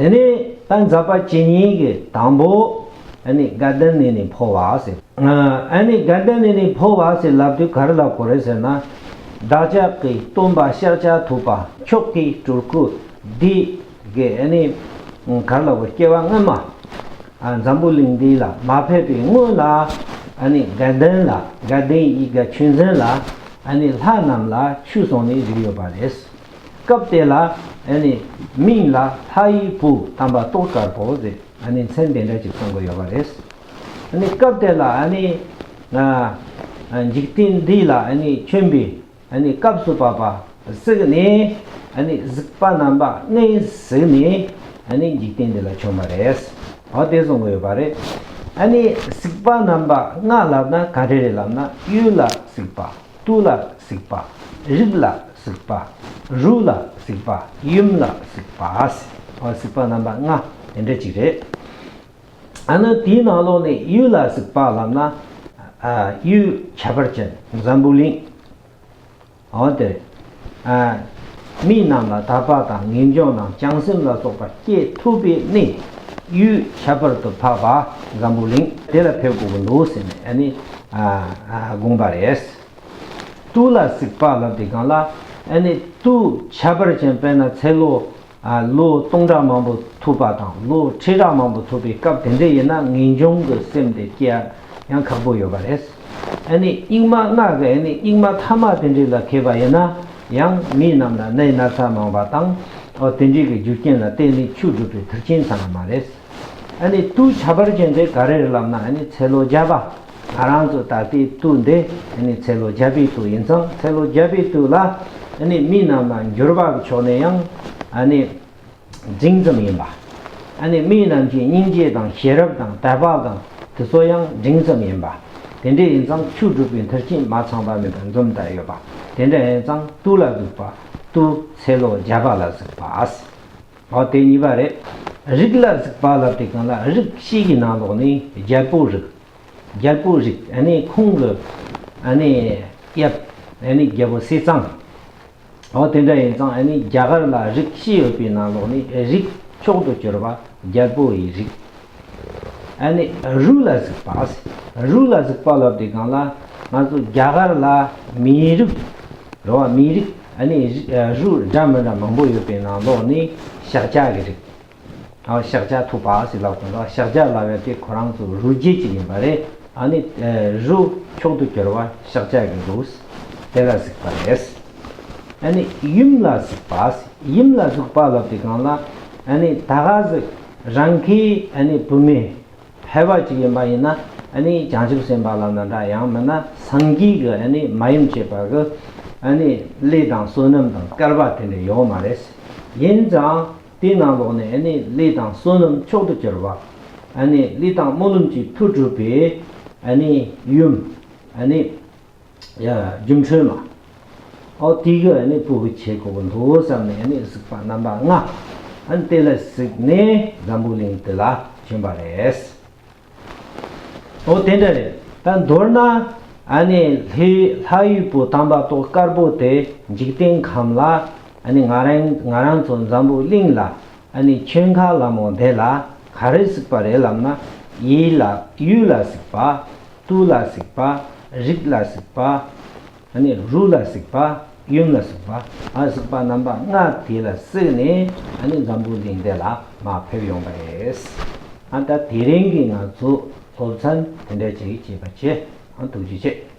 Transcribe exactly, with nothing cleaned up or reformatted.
དེ་ནས་ད་མཛད་པ་ཇི་སྙེད་ཀྱི་དང་པོ་ཨ་ནི་དགའ་ལྡན་ནས་ནི་འཕོ་བ་ཟེར། ཨ་ནི་དགའ་ལྡན་ནས་ནི་འཕོ་བ་ཟེར་ལབ་དུས་ག་རེ་ལབ་དགོས་རེད་ཟེར་ན། བདག་ཅག་གི་སྟོན་པ་ཤཱཀྱ་ཐུབ་པ་མཆོག་གི་སྤྲུལ་སྐུ་འདི་གི་ཨ་ནི་ག་རེ་ལབ་དགོས། སྐྱེ་བ་སྔོན་མ་ཨ་འཛམ་བུ་གླིང་འདི་ལ་མ་ཕེབས་པའི་སྔོན་ལ་ཨ་ནི་དགའ་ལྡན་ལ། དགའ་ལྡན་ཡིད་དགའ་ཆོས་འཛིན་ལ་ཨ་ནི་ལྷ་རྣམས་ལ་ཆོས་གསུངས་ནས་བཞུགས་ཡོད་པ་རེད། སྐབས་དེ་ལ་ཨ་ནི་མིང་ལ་ལྷ་ཡི་བུ་དམ་པ་ཏོག་དཀར་པོ་ཟེར་ཨ་ནི་མཚན་དེ་འདྲ་ཅིག་གསུང་གི་ཡོད་པ་རེད། ཨ་ནི་སྐབས་དེ་ལ་ཨ་ནི་ཨ་ཨ་འཇིག་རྟེན་འདི་ལ་ཨ་ནི་བྱོན་པའི་ཨ་ནི་སྐབས་སུ་བབ་པ་གཟིགས་ནས། ཨ་ནི་གཟིགས་པ་རྣམ་པ་ལྔས་གཟིགས་ནས་ཨ་ནི་འཇིག་རྟེན་འདི་ལ་བྱོན་པ་རེད། འོ་དེ་གསུང་གི་ཡོད་པ་རེད། ཨ་ནི་གཟིགས་པ་རྣམ་པ་ལྔ་ལབ་ན་ག་རེ་རེད་ལབ་ན། ཡུལ་ལ་གཟིགས་པ། དུས་ལ་གཟིགས་པ། རིགས་ལ་གཟིགས་པ། རུས་ལ་གཟིགས་པ། ཡུམ་ལ་གཟིགས་པ། ཨོ་གཟིགས་པ་རྣམ་པ་ལྔ་དེ་འདྲ་ཅིག་རེད། ཨ་ནི་དེའི་ནང་ལོགས་ནས་ཡུལ་ལ་གཟིགས་པ་ལབ་ན། ཨ་ཡུལ་ཁྱད་པར་ཅན་འཛམ་བུ་གླིང་། འོ་དེ། ཨ་མི་རྣམས་ལ་དད་པ་དང་ངེས་འབྱུང་དང་བྱང་སེམས་ལ་སོགས་པ་སྐྱེ་ཐུབ་པའི་གནས། ཡུལ་ཁྱད་པར་དུ་འཕགས་པ་འཛམ་བུ་གླིང་དེ་ལ་ཕེབས་དགོས་ཀྱི་འདུག་ཟེར་ནས་ཨ་ནི་ཨ་ཨ་དགོངས་པ་རེད། དུས་ལ་གཟིགས་པ་ལབ་དུས་སྒང་ལ་ཨ་ནི་དུས་ཁྱད་པར་ཅན། དཔེར་ན་ཚེ་ལོ་ཨ་ལོ་སྟོང་ཕྲག་མང་པོ་ཐུབ་པ་དང་ལོ་ཁྲི་ཕྲག་མང་པོ་ཐུབ་པའི་སྐབས་དེ་འདྲ་ཡིན་ན་ངེས་འབྱུང་གི་སེམས་དེ་སྐྱེ་ཡང་ཁག་པོ་ཡོད་པ་རེད། ཨ་ནི་སྙིགས་མ་ལྔ་གི་ཨ་ནི་སྙིགས་མ་ཐ་མ་དེ་འདྲ་ལ་ཁེལ་བ་ཡིན་ན་ཡང་མི་རྣམས་ལ་ནད་ན་ཚ་མང་བ་དང་། ཨོ་དེ་འདྲའི་གི་རྒྱུ་རྐྱེན་ལ་བརྟེན་ནས་ཆོས་སྒྲུབ་པའི་མཐུན་རྐྱེན་ཚང་བ་མ་རེད། ཨ་ནི་དུས་ཁྱད་པར་ཅན་དེ་ག་རེ་རེད་ལབ་ན། ཨ་ནི་ཚེ་ལོ་བརྒྱ་པ། ང་རང་ཚོ་ད་ལྟའི་དུས་འདི་ཨ་ནི་ཚེ་ལོ་བརྒྱ་པའི་དུས་ཡིན་ཙང་། ཚེ་ལོ་བརྒྱ་པའི་དུས་ལ་ཨ་ནི་མི་རྣམས་ལ་འགྱུར་བ་གི་ཕྱོགས་ནས་ཡང་ཨ་ནི་འབྲིང་ཙམ་ཡིན་པ། ཨ་ནི་མི་རྣམས་ཀྱི་སྙིང་རྗེ་དང་ཤེས་རབ་དང་དད་པ་དང་དེ་ཚོ་ཡང་འབྲིང་ཙམ་ཡིན་པ། དེ་འདྲ་ཡིན་ཙང་ཆོས་སྒྲུབ་པའི་མཐུན་རྐྱེན་མ་ཚང་བ་མེད་པར་འཛོམས་བསྡད་ཡོད་པ། དེ་འདྲ་ཡིན་ཙང་དུས་ལ་གཟིགས་པ། དུས་ཚེ་ལོ་བརྒྱ་པ་ལ་གཟིགས་པ། འོ་དེ་གཉིས་པ་རེད། རིགས་ལ་གཟིགས་པ་ལབ་དུས་སྒང་ལ་རིགས་བཞི་གི་ནང་ལོགས་ནས་རྒྱལ་པོ་རིགས། རྒྱལ་པོ་རིགས་ཨ་ནི་ཁོང་གི་ཨ་ནི་ཡབ་ཨ་ནི་རྒྱལ་པོ་ཟས་གཙང་། འོ་དེ་འདྲ་ཡིན་ཙང་ཨ་ནི་རྒྱ་གར་ལ་རིགས་བཞི་ཡོད་པའི་ནང་ལོགས་ནས་རིགས་མཆོག་ཏུ་གྱུར་པ་རྒྱལ་པོ་ཡི་རིགས། ཨ་ནི་རུས་ལ་གཟིགས་པ། རུས་ལ་གཟིགས་པ་ལབ་དུས་སྒང་ལ་ང་ཚོ་རྒྱ་གར་ལ་མིའི་རིགས་རེད་བ། མིའི་རིགས་ཨ་ནི་རུས་འདྲ་མི་འདྲ་མང་པོ་ཡོད་པའི་ནང་ལོགས་ནས་ཤཱཀྱ་གི་རིགས། ཨ་ཤཱཀྱ་ཐུབ་པ་ཟེར་ལབ་དགོས་འདུག་ཤཱཀྱ་ལབ་ཡ་དེ་ཁོ་རང་ཚོ་རུས་རྒྱུད་ཅིག་ཡིན་པ་རེད། ཨ་ནི་རུས་མཆོག་ཏུ་གྱུར་པ་ཤཱཀྱ་གི་རུས་དེ་ལ་གཟིགས་པ་རེད། ཨ་ནི་ཡུམ་ལ་གཟིགས་པ། ཡུམ་ལ་གཟིགས་པ་ལབ་དུས་སྒང་ལ་ཨ་ནི་ད་ག་ཟིག་རང་གི་ཨ་ནི་བུད་མེད་ཕལ་པ་ཅིག་ཡིན་པ་ཡིན་ན། ཨ་ནི་བྱང་ཆུབ་སེམས་དཔའ་ལབ་ན་འདྲ། ཡང་མིན་ན་སངས་རྒྱས་ཀྱི་ཨ་ནི་མ་ཡུམ་བྱེད་པ་གི་ཨ་ནི་ལས་དང་བསོད་ནམས་དང་སྐལ་བ་དེ་འདྲ་ཡོད་མ་རེད། ཡིན་ཙང་དེའི་ནང་ལོགས་ནས་ཨ་ནི་ལས་དང་བསོད་ནམས་མཆོག་ཏུ་གྱུར་པ། ཨ་ནི་ལས་དང་སྨོན་ལམ་གྱི་མཐུ་གྲུབ་པའི་ཨ་ནི་ཡུམ། ཨ་ནི་ཡ་སྒྱུ་འཕྲུལ་མ། ཨོ་དེ་གི་ཨ་ནི་བུ་གུ་བྱེད་དགོས་ཀྱི་འདུག་བསམ་ནས་ཨ་ནི་གཟིགས་པ་རྣམ་པ་ལྔ། ཨ་ནི་དེ་ལ་གཟིགས་ནས་འཛམ་བུ་གླིང་འདི་ལ་བྱོན་པ་རེད། ཨོ་དེ་འདྲ་རེད། ད་མདོར་ན་ཨ་ནི་ལྷའི་ལྷ་ཡི་བུ་དམ་པ་ཏོག་དཀར་པོ་དེ་འཇིག་རྟེན་ཁམས་ལ་ཨ་ནི་ང་རང་ང་རང་ཚོ་འཛམ་བུ་གླིང་ལ་ཨ་ནི་ཁྱོད་ཁ་ལ་མོ་དེ་ལ་ག་རེ་གཟིགས་པ་རེད་ལབ་ན། ཡིད་ལ་ཡུལ་ལ་གཟིགས་པ། དུས་ལ་གཟིགས་པ། རིགས་ལ་གཟིགས་པ། ཨ་ནི་རུས་ལ་གཟིགས་པ། ཡུམ་ལ་གཟིགས་པ། ཨ་གཟིགས་པ་རྣམ་པ་ལྔ་དེ་ལ་གཟིགས་ནས་ཨ་ནི་འཛམ་བུ་གླིང་འདི་ལ་མར་ཕེབས་ཡོང་པ་རེད། ཨ་ད་དེ་རིང་གི་ང་ཚོ་སློབ་ཚན་དེ་འདྲ་ཅིག་བྱེད་པ་བྱེད། ཨ་ཐུགས་རྗེ་ཆེ།